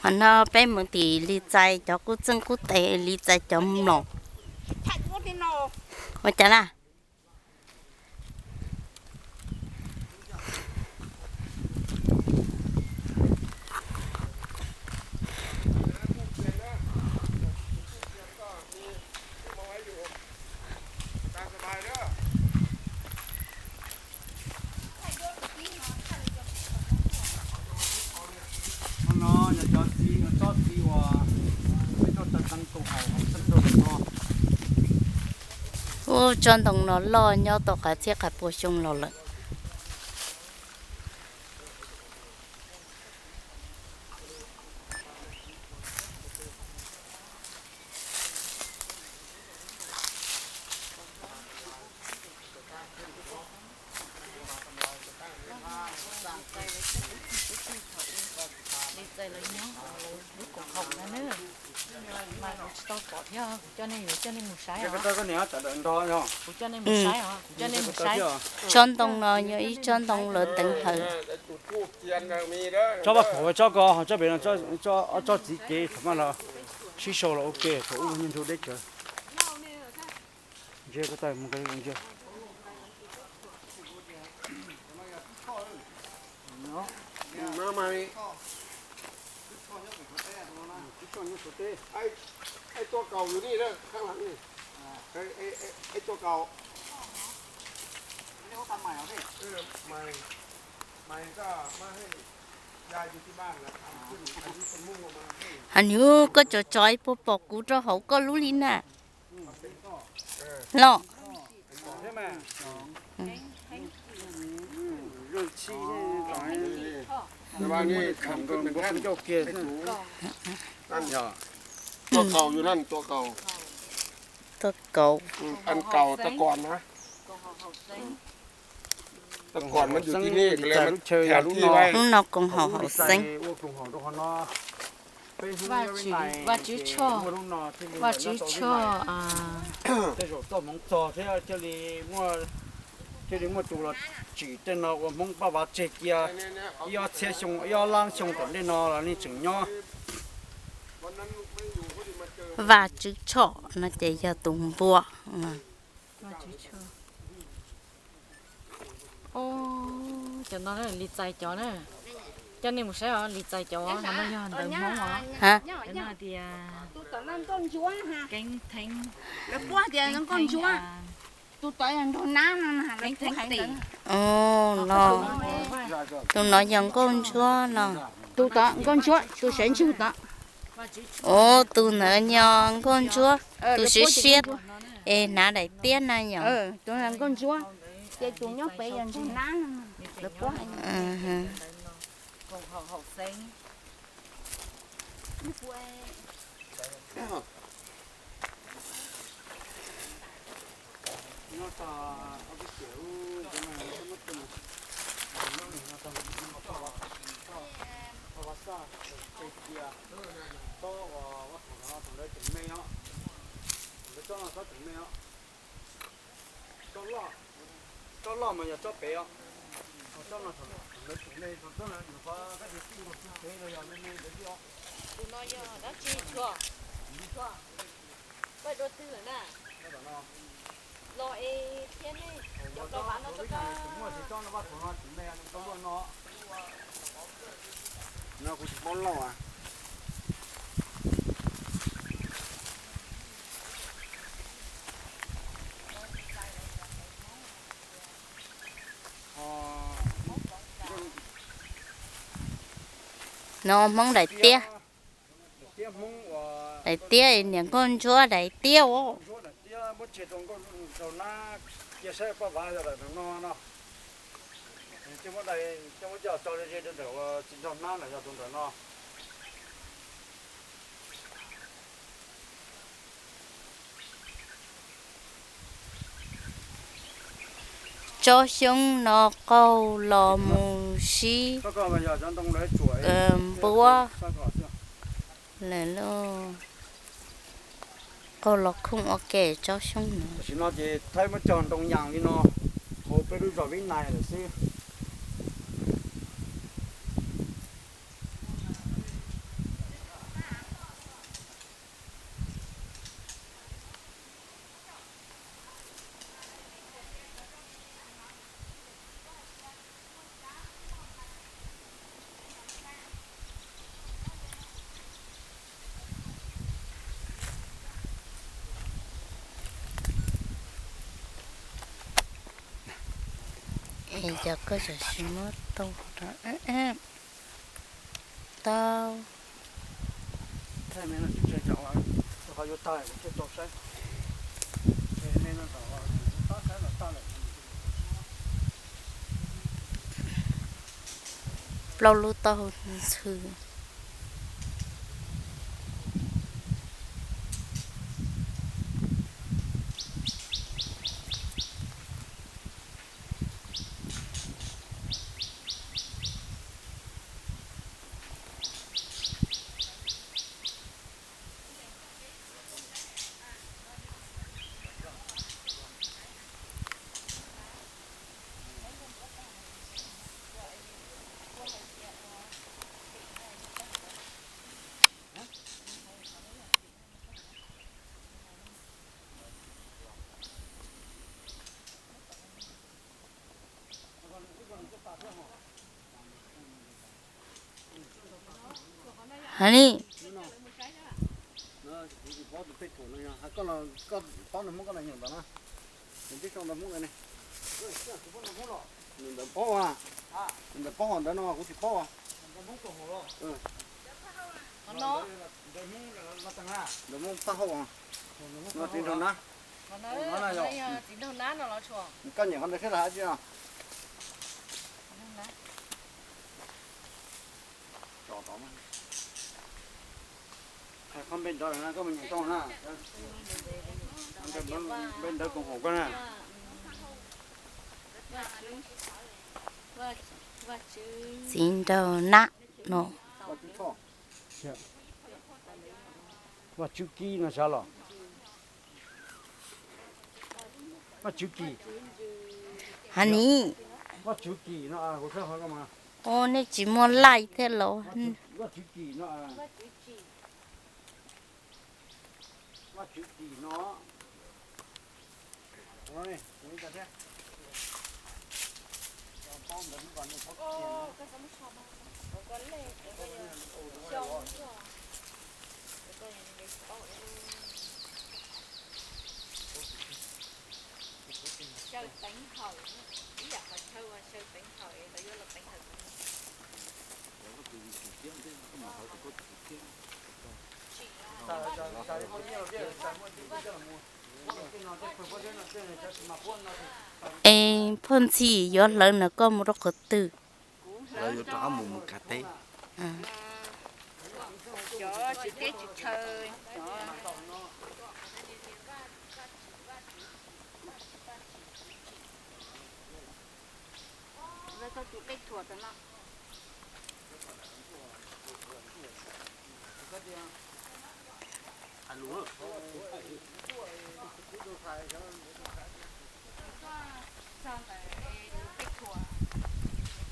Qhov no peb mus tim Lis Txais cov qub txeej qub tes, Lis Txais cov mlom. Ua cas na? Qhov no yog cov txiv, tsob txiv uas peb tuaj taw teev koom haum hauv xeeb rau no. Ub, tsob ntoo no loj nyob tau qas txhiab qas pua xyoo los lawm. Tsob ntoo no yog ib tsob ntoo lawv teev hawm. Tsob vaj phaum tsob ko, tsob pem no, tsob txiv kev thaum maj los sib sau los ua ke thaum ub niag nrug deb tsawv. Hos nws, koj tso tso ib puas pom kuv rau hauv koj lub li na. Los. Tua kaus. Hnub no koom haum hauv xeeb. Vaj Tswv Tshoj, Vaj Tswv Tshoj, tej zaum txoj hmoov txog thiab thiaj li muaj tus los tsim tej no ua Hmoob Paj Vav tseg cia ib ob txhiab xyoo, ib ob lab xyoo tom ntej no los nej tseem nyob. Vaj Tswv Tshoj no ces yog tus npua. Cov no Lis Txais cov na, coj nej mus saib os, Lis Txais cov no yog ntawv Hmoob os. Hais tias keeb theeb, keeb theeb tim. Tus no yog nkauj ntsuab no. Tus no nkauj ntsuab, tus sawv ntsug tod. Tus ntawd yog nkauj ntsuab, tus siab siab es hnav daim tiab na yom. Tus nkauj ntsuab, ces tus nyob pem yog ntsuag nab. Tsob loj mas yog tsob pem os. Tsob no thaum lawv tseem me, thaum tsob no nyuam qhuav kab tis txij nkaus txij pem los yog me me ntawd xwb os. Tus no yog dab tsi tshua? Koj dua twg lawm na? Los es thiab ne, cov kau vav no tseem muaj tsis tsob no, vaj phaum no tseem me tau luaj no. No kuv tsis paub lauj as. No Hmoob daim tiab. Daim tiab niam nkauj ntsuab daim tiab os. Tsob xyoob no qaug los mus sib npuab lawm lauj. Qaug los khooj ua ke tsob xyoob no. Tam sim no ces Thaib muab cog ntoo yas li no hauv peb lub zos Vib Nais lawm xwb. Es cov koj tsam sim muab tau rau tau. Plaub lub taub hau ntxhw. Hais li. Nws ntawd paub, nws ntawd paub ntawd no kuv tsis paub. Ntawd Hmoob Paj Hauj, no txiv nraug nab. Koj nyiam qhov ntawd thiab los hais tsis no? Hais qhov npe nrad na, koj mus nyeem tau na. Npe nrad koom haum koj na. Txiv nraug nab no. Vaj Tswv Kis no sav los? Vaj Tswv Kis. Hais ni. Vaj Tswv Kis no, kuv saib qhov ko mas. Ua nej tsis muaj laij thiab los? Vaj Tswv Kis no. Vaj Tswv Kis no. Xyaw teev hawm, ib yam qhov chaw uas xyaw teev hawm es lawv yuav los teev hawm. Es Phoj Ntxhi yuav hlawv no koj mus rau qhov twg? Lawv yuav rov qab mus mus kav teb. Cov tsis teb tsis chaw, cov tau tus dej thuam rau no. Txog ntawm tus peb thuam,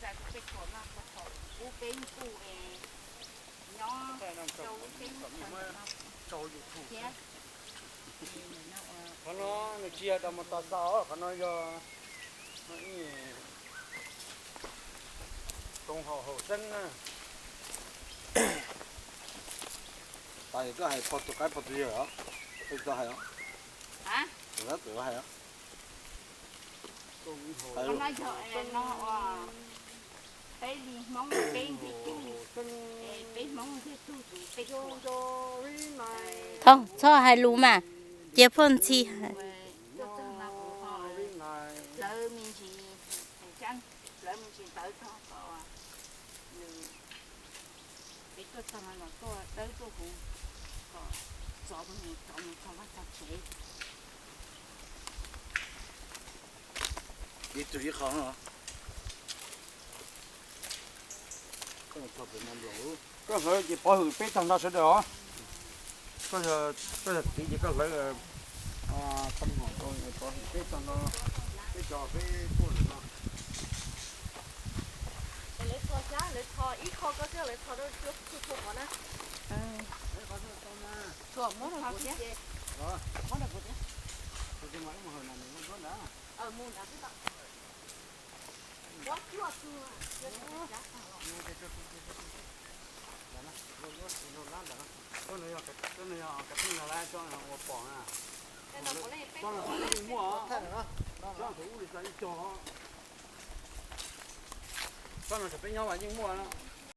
txais tus peb thuam no, kuv peb nkuj nyob rau peb thiab. Qhov no nws tsis yog da mos tas xa os, qhov no yog koom haum haum xeeb na. Tas koj hais pog tus qaib pog tus yawg os, koj hais os. Tus dab txawm hais os. Qhov no yog no uas peb li Hmoob peb nce tug, peb Hmoob nce tug tus peb thuam. Thaum txhob hais lus mas, cia Phoj Ntxhi hais. Hlawv me ntsis, hlawv me ntsis ntawd txog kom nws, peb tuaj txog no los tuaj dawb tuaj huv, kom txov tus mus txog vaj txog tsev. Ib tug ib qho no. Koj hlawv ces pov hwm peb tag nrho sawv daws os. Koj yog txiv ces koj hlawv, pov hwm peb tag nrho, peb cov peb tuaj lawm no. Lawv txhos xyab, lawv txhos ib qho koj thiab, lawv txhos rau txhua qhov na. Txhos muab rau kuv thiab. Muab rau kuv thiab. Mus nrad xwb tau. Muaj os. Tsob no thaum peb nyob mas yeej muaj.